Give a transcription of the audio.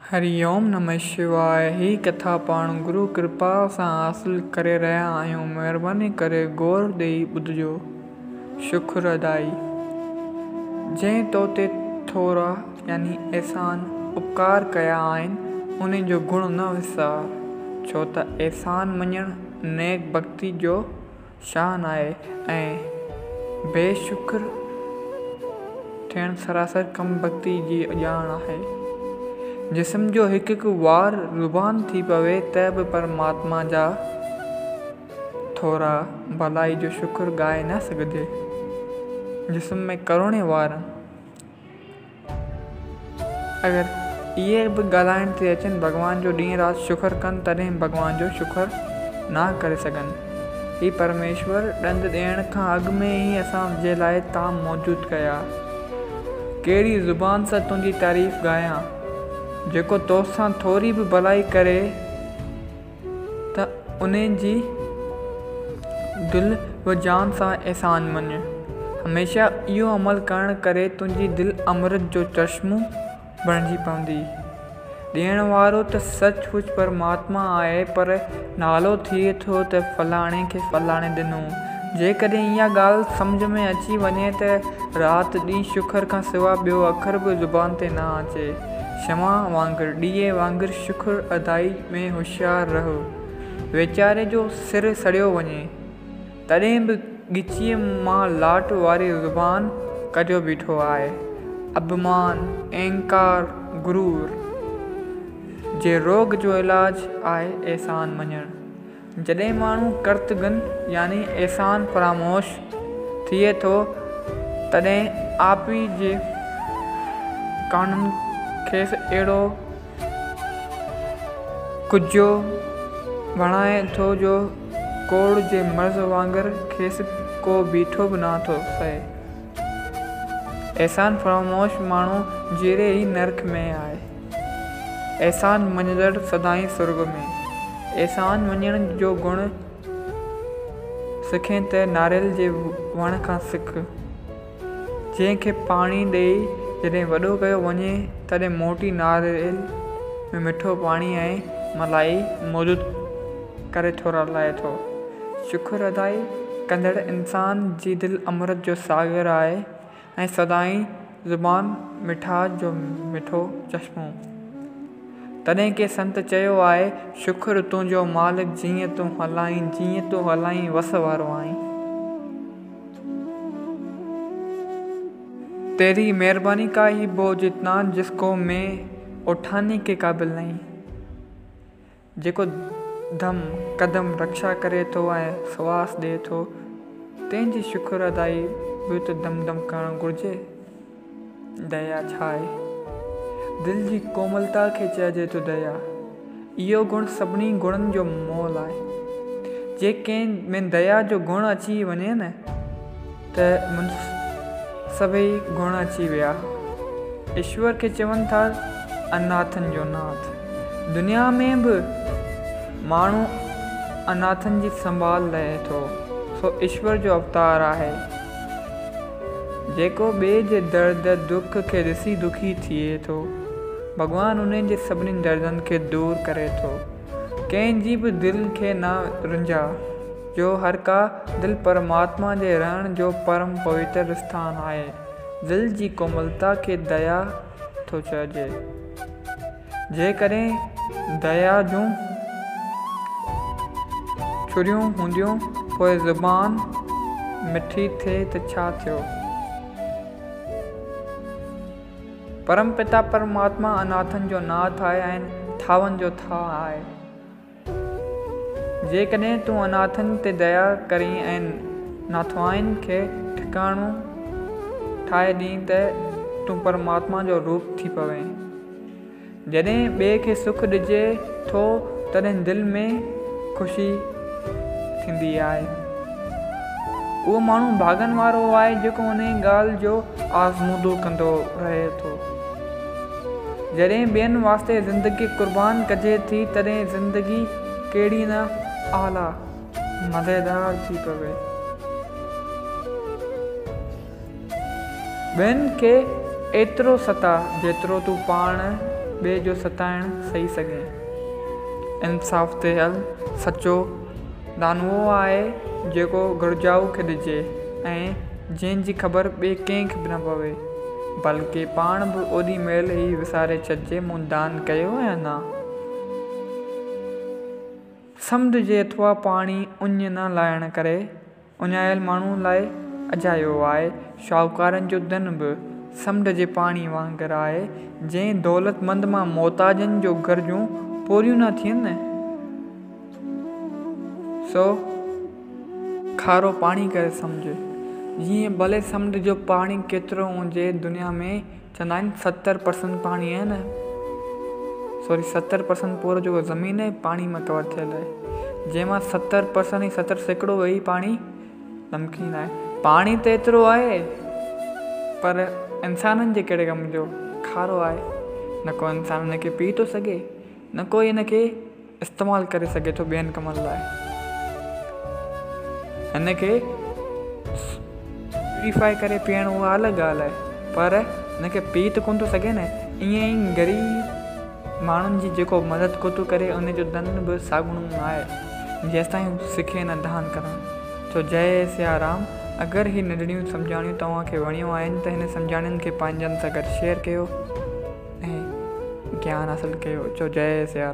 هري اوم نمه شواء هي ڪٿا پاڻ گرو ڪرپا سان حاصل ڪري رهيا آهيون مهرباني ڪري غور ڏئي ٻڌجو. شڪر ادائي. جنهن تو تي ٿورا يعني احسان، اپڪار ڪيا آهن، انهن جو گڻ نه وسار، ڇو ته احسان مڃڻ نيڪ بختي جو شان آهي ۽ بي شڪر ٿيڻ سراسر ڪم بختي جي اهڃاڻ آهي. جسم جو هڪ هڪ وار زبان ٿي پوي ته به پرماتما جا ٿورا، ڀلائي جو شڪر ڳائي نه سگهجي. جسم ۾ ڪروڙين وار آهن. اگر اهي به ڳالهائڻ تي اچن، ڀڳوان جو ڏينهن رات شڪر ڪن، تڏهن به ڀڳوان جو شڪر نه ڪري سگهن. هي پرميشور ڏند ڏيڻ کان اڳ ۾ ئي اسان جي لاء طعام موجود ڪيا. ڪهڙي زبان سان تنهنجي تعريف ڳايان؟ جيڪو توسان ٿوري به ڀلائي ڪري ته انهي جي دل و جان سان احسان مڃ. هميشه اهو عمل ڪرڻ ڪري تنهنجي دل امرت جو چشمو بڻجي پوندي. ڏيڻ وارو ته سچ پچ پرماتما آهي پر نالو ٿئي ٿو ته فلاڻي کي فلاڻي ڏنو. جيڪڏهن اها ڳالهه سمجهه ۾ اچي وڃي ته رات ڏينهن شڪر کان سوا ٻيو اکر به زبان تي نه اچي. شمع وانگر، ڏيئي وانگر شڪر ادائي ۾ هوشيار رهه. ويچاري جو سر سڙيو وڃي، تڏهن به ڳچيء مان لاٽ واري زبان ڪڍيو بيٺو آهي. اڀمان، اهنڪار، غرور جي روڳ جو علاج آهي احسان مڃڻ. جڏهن ماڻهو ڪرتگن يعني احسان فراموش ٿئي ٿو، تڏهن آپي جي ڪانن کيس اهڙو ڪجو بڻائي ٿو جو ڪوڙهه جي مرض وانگر کيس ڪو بيٺو به نه ٿو سهي. احسان فراموش ماڻهو جيئري ئي نرڪ ۾ آهي. احسان مڃيندڙ سدائين سرڳ ۾. احسان مڃڻ جو گڻ سکين ته ناريل جي وڻ کان سک. جنهن کي پاڻي ڏيئي جڏهن وڏو ڪيو وڃي تڏهن موٽي ناريل ۾ مٺو پاڻي ۽ ملائي موجود ڪري ٿورا لائي ٿو. شڪر ادائي ڪندڙ انسان جي دل امرت جو ساگر آهي ۽ سدائين زبان مٺاج جو مٺو چشمو. تڏهن ڪنهن سنت چيو آهي، شڪر تنهنجو مالڪ جيئن تون هلائين، جيئن تون هلائين وس وارو آهين. تيري مهرباني ڪا هي بوجه اتنا جس ڪو مين اٺاني ڪي قابل نهين. جيڪو دم قدم رڪشا ڪري ٿو ۽ سواس ڏئي ٿو، تنهن جي شڪر ادائي به ته دم دم ڪرڻ گهرجي. ديا ڇا آهي؟ دل جي ڪوملتا کي چئجي ٿو ديا. اهو گڻ سڀني گڻن جو مول آهي. جي ڪنهن ۾ ديا جو گڻ اچي وڃي نه ته منجهس سڀئي گڻ اچي ويا. ايشور کي چون ٿا اناٿن جو ناٿ. دنيا ۾ به ماڻهو اناٿن جي سنڀال لهي ٿو، سو ايشور جو اوتار آهي. جيڪو ٻئي جي درد دک کي ڏسي دکي ٿئي ٿو، ڀڳوان انهي جي سڀني دردن کي دور ڪري ٿو. ڪنهن جي به دل کي نه رنجاء، جو هر ڪا دل پرماتما جي رهڻ جو پرم پوتر اسٿان آهي. دل جي ڪوملتا کي ديا ٿو چئجي. جيڪڏهن ديا جون ڇريون هونديون، پوء زبان مٺي ٿئي ته ڇا ٿيو؟ پرم پتا پرماتما اناٿن جو ناٿ آهي ۽ ٿانون جو ٿانء آهي. جيڪڏهن تون اناٿن تي ديا ڪرين ۽ ناٿوائن کي ٺڪاڻو ٺاهي ڏين ته تون پرماتما جو روپ ٿي پوين. جڏهن ٻئي کي سک ڏجي ٿو تڏهن دل ۾ خوشي ٿيندي آهي. اهو ماڻهو ڀاڳن وارو آهي جيڪو انهيء ڳالهه جو آزمودو ڪندو رهي ٿو. جڏهن ٻين واسطي زندگي قربان ڪجي ٿي تڏهن زندگي ڪهڙي نه اعليٰ، مزيدار ٿي پوي. ٻين کي ايترو ستاء جيترو تون پاڻ ٻئي جو ستائڻ سهي سگهين. انصاف تي هل، سچو دان اهو آهي جيڪو گهرجائو کي ڏجي ۽ جنهن جي خبر ٻئي ڪنهن کي به نه پوي، بلڪه پاڻ به اوڏي مهل ئي وساري ڇڏجي مون دان ڪيو يا نه. سمنڊ جي اٿاهه پاڻي اڃ نه لاهڻ ڪري اڃايل ماڻهوء لاء اجايو آهي. شاهوڪارن جو ڌن به سمنڊ جي پاڻي وانگر آهي، جنهن دولتمند مان محتاجن جو گهرجون پوريون نه ٿين، سو کارو پاڻي ڪري سمجهه. جيئن ڀلي سمنڊ جو پاڻي ڪيترو هجي، دنيا ۾ چوندا آهن 70% پاڻي آهي نه سوري 70% پورو جيڪو زمين آهي پاڻي مان ڪور ٿيل آهي جنهن مان 70% ئي 70% ئي پاڻي نمڪين آهي پاڻي ته ايترو آهي پر انسانن جي ڪهڙي ڪم جو کارو آهي نه ڪو انسان ان کي پي ٿو سگهي نه ڪو ان کي استعمال ڪري سگهي ٿو ٻين ڪمن لاء. هن کي پيوريفائي ڪري پيئڻ اها الڳ ڳالهه آهي پر هن کي پي ته ڪونه ٿو سگهي نه. ائين ئي غريب ماڻهن جي جيڪو مدد ڪو ٿو ڪري ان جو ڌن به ساڳڻو آهي جيستائين هو سکي نه دان ڪرڻ. سو جئي سيا رام. اگر هي ننڍڙيون سمجهاڻيون توهان کي وڻيون آهن ته هن سمجهاڻين کي پنهنجن سان گڏ شيئر ڪيو. ۽ گيان حاصل ڪيو چئو جئي سيا رام.